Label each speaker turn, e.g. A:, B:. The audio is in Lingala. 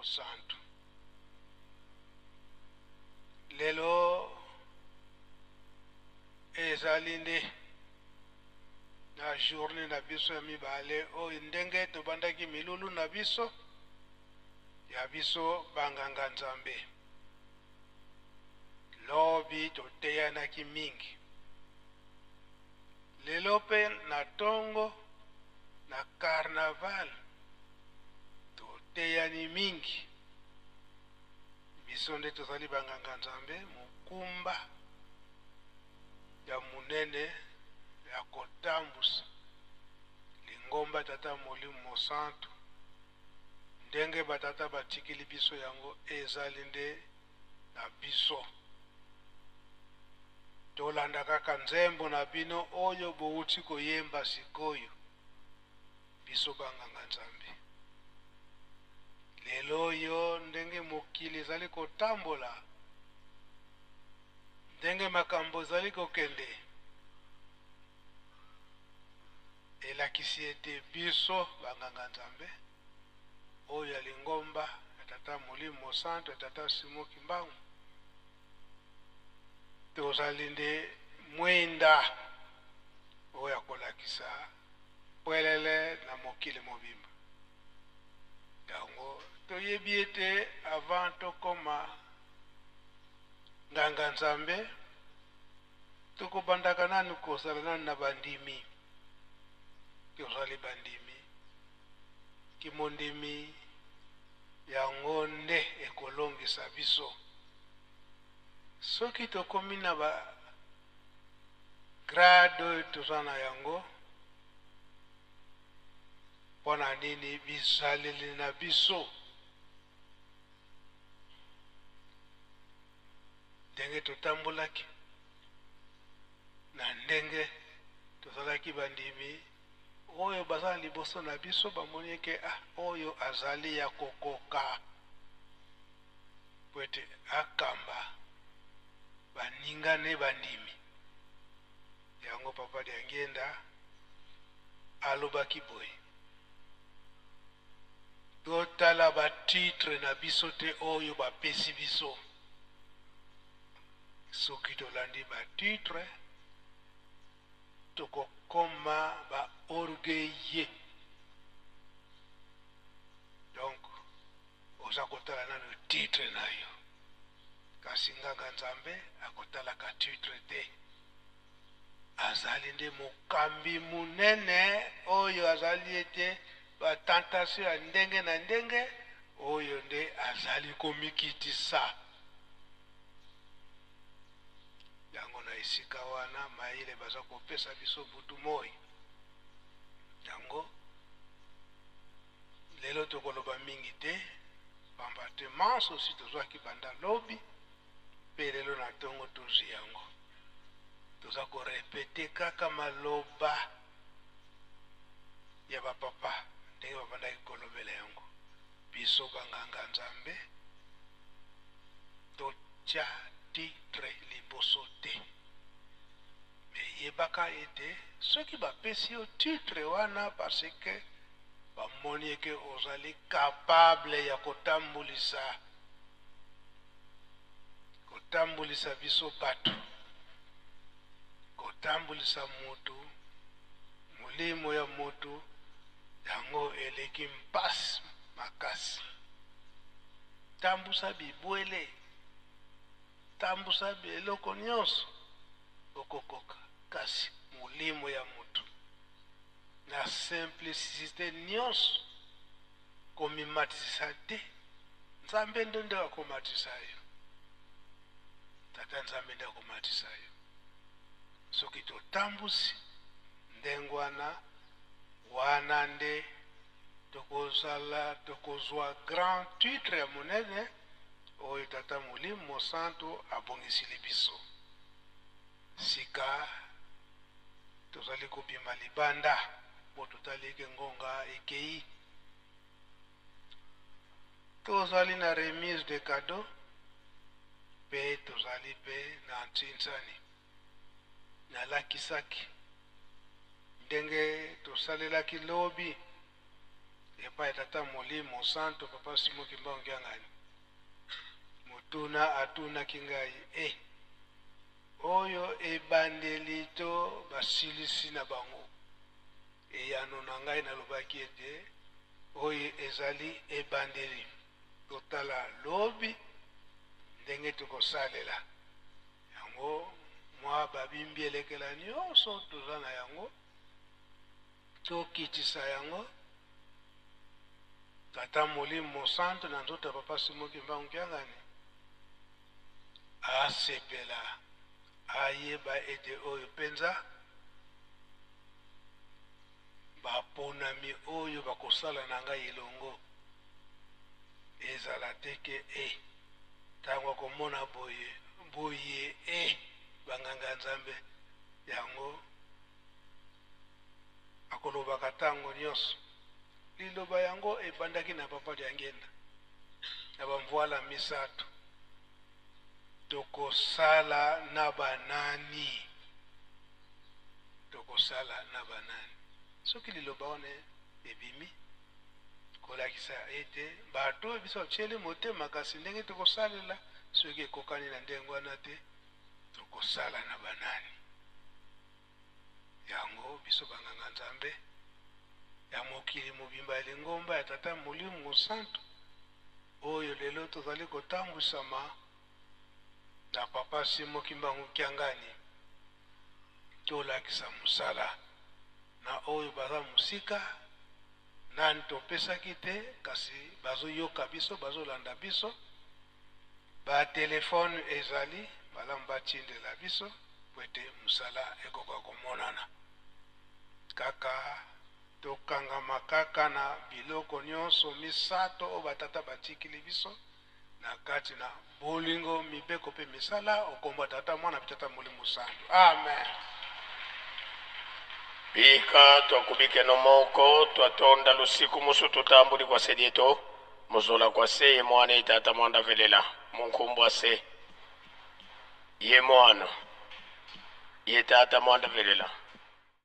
A: Mosantu. Lelo ezali nde na journée na biso ya mibale oyo ndenge tobandaki milulu na biso ya biso banganga Nzambe. Lobi toteyanaki mingi. Lelo pe na tongo na carnaval toteyani mingi. Biso nde tozali banganga Nzambe, mokumba ya monene ya kotambusa lingomba Tata Molimo Mosantu ndenge batata batikeli biso yango ezali nde na biso. Tolanda kaka nzembo na bino oyo bowuti koyemba sikoyo, biso banganga Nzambe. Lelo oyo ndenge mokili ezali kotambola, ndenge makambo ezali kokende, elakisi ete biso banganga Nzambe oyo ya lingomba ya Tata Molimo Mosantu ya Tata Simon Kimbangu tozali nde mwinda oyo ya kolakisa pwelele na mokili mobimba. Yango toyebi ete avant tokoma nganga Nzambe, tokobandaka nanu kozala nanu na bandimi. Tozali bandimi, kimondimi yango nde ekolongisa biso. Soki tokomi na ba grade oyo toza na yango, mpo na nini bizaleli na biso ndenge totambolaki na ndenge tozalaki bandimi oyo baza na liboso na biso bamoni eke ah, oyo azali ya kokoka mpo ete akamba baninga ne bandimi. Yango Papa Diangienda alobaki boye, totala ba titre na biso te oyo bapesi biso. Soki tolandi ba titre tokokoma ba orgueilleux. Donc oza kotala nanu titre na yo, kasi nganga Nzambe akotalaka titre te. Azali nde mokambi monene oyo azali ete ba tentation ya ndenge na ndenge oyo nde azali komikitisa. Yango na esika wana mayele baza kopesa biso butu moi. Yango lelo tokoloba mingi te, pamba te manso si tozwaki banda lobi pe lelo na tongo tozwi yango. Toza ko repeter kaka maloba ya ba papa ndenge babandaki kolobela yango. Biso ba nganga Nzambe totia titre liboso te. Mais yebaka ete soki bapesi yo titre wana parce que bamoni eke ozali capable ya kotambulisa kotambulisa biso bato, kotambulisa mutu, molimo ya mutu, yango eleki mpasi makasi. Tambusa bibwele, tambusa eloko nyonso okokoka, kasi molimo ya mutu na simplicite nyonso, komimatisa te. Nzambe nde nde akomatisa yo, Tata Nzambe nde akomatisa yo. Soki totambusi ndenge wana, wana nde tokozala, tokozwa grand titre ya monene oyo Tata Molimo Mosantu abongisili biso. Sika tozali kobima libanda mpo totali eke ngonga ekei. Tozali na remise de cadeaux mpe tozali mpe na ntinsani. Nalakisaki ndenge tosalelaki lobi. Epai ya Tata Molimo Santo, Papa Simon Kimbangu Kiangani, motuna atunaki ngai, E, oyo ebandeli to basilisi na bango? Eyano na ngai nalobaki ete, Oyo ezali ebandeli. Totala lobi ndenge tokosalela yango. Mwa babimbi elekela nyonso toza na yango, tokitisa yango. Tata Molimo Mosantu na nzoto ya Papa Simon Kimbangu Kiangani asepela, ayeba ete oyo mpenza baponami oyo bakosala na ngai elongo. Ezala te ke e ntango akomona boye boye e banganga Nzambe yango akolobaka ntango nyonso. Liloba yango ebandaki na Papa Diangienda na bamvuala misato. Tokosala na banani? Tokosala na banani? Soki liloba wana ebimi kolakisa ete bato oyo biso batieli motema, kasi ndenge tokosalela soki ekokani na ndenge wana te, tokosala na banani? Yango biso banganga Nzambe ya mokili mobimba ya lingomba ya Tata Molimo Mosantu, oyo lelo tozali kotambwisama na Papa Simon Kimbangu Kiangani, tolakisa mosala na oyo baza mosika nani topesaki te, kasi bazoyoka biso, bazolanda biso. Ba telefone ezali malamu batindela biso po ete mosala ekoka komonana. Kaka tokangama kaka na biloko nyonso misato oyo batata batikili biso na kati na bolingo, mibeko mpe misala. Okomba Tata, Mwana mpe Tata Molimo Santu. Amen.
B: Bika twakubikeno moko twatonda lusiku musu tutambuli kwa sedieto muzola kwa se ye mwana ye tata mwanda velela munkumbu ase ye mwana ye tata mwanda velela.